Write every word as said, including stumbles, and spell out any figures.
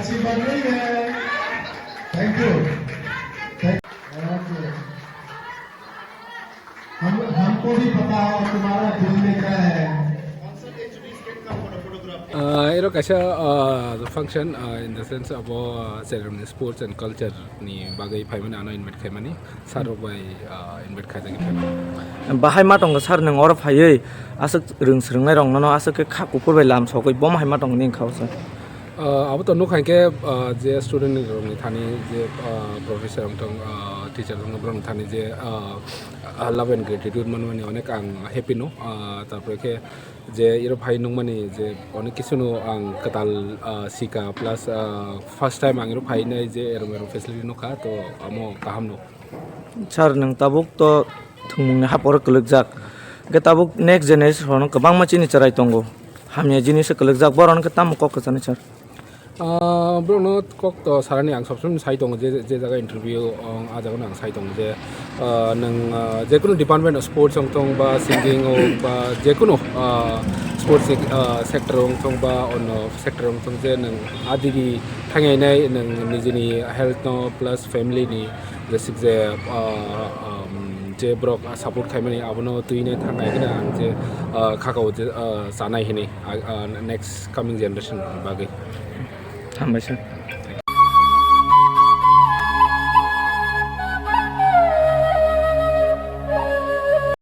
आशीर्वाद नहीं है। Thank you। Thank you। हम, हमको भी पता है तुम्हारा दिल में क्या है। Ero kaisa function, in the sense abo ceremony sports and culture ni bagwi phaimani ano invite khaimani sir rok bai invite khaijagwi phaimani. Bahai ma tongo sir nwng oro phaiwi aswk rwng swrwngnai rok nono aswk khe kha kuphur bai lam sogwi bo ma hai ma tongo nini kha o sir. Abo to nukha hinkhe je student rokni thani je professor wngthong teacher wngthong borokni thani je love and gratitude manmani onek ang happy no. Tarpore khe je ero phai nukmani je onek kisu no ang kwtal sika plus first time ang ero phainai je erom erom facility nukha to amo kaham no. Sir nwng tabuk to thwngmungni haporo kwlwkjak. Hwnkhe tabuk next generation rokno kwbangma chini chwrai tongo. Hamya jinisa kwlwkjak borokno khe tamo kok kwchanai sir? Borokno kok to sarani ang sobsomoi sai tongo je je jaga interview o a jagano ang sai tongo je nwng jekunu department o sports wngthong ba singing o ba jekunu sports sector wngthong ba onno sector wngthong je nwng adigi thangainai nwng nijini health no plus family ni jesik je je borok support khaimani abono twino thangnai hwnwi ang je khakao je chanai hwnwi next coming generation bagwi. Hambai sir.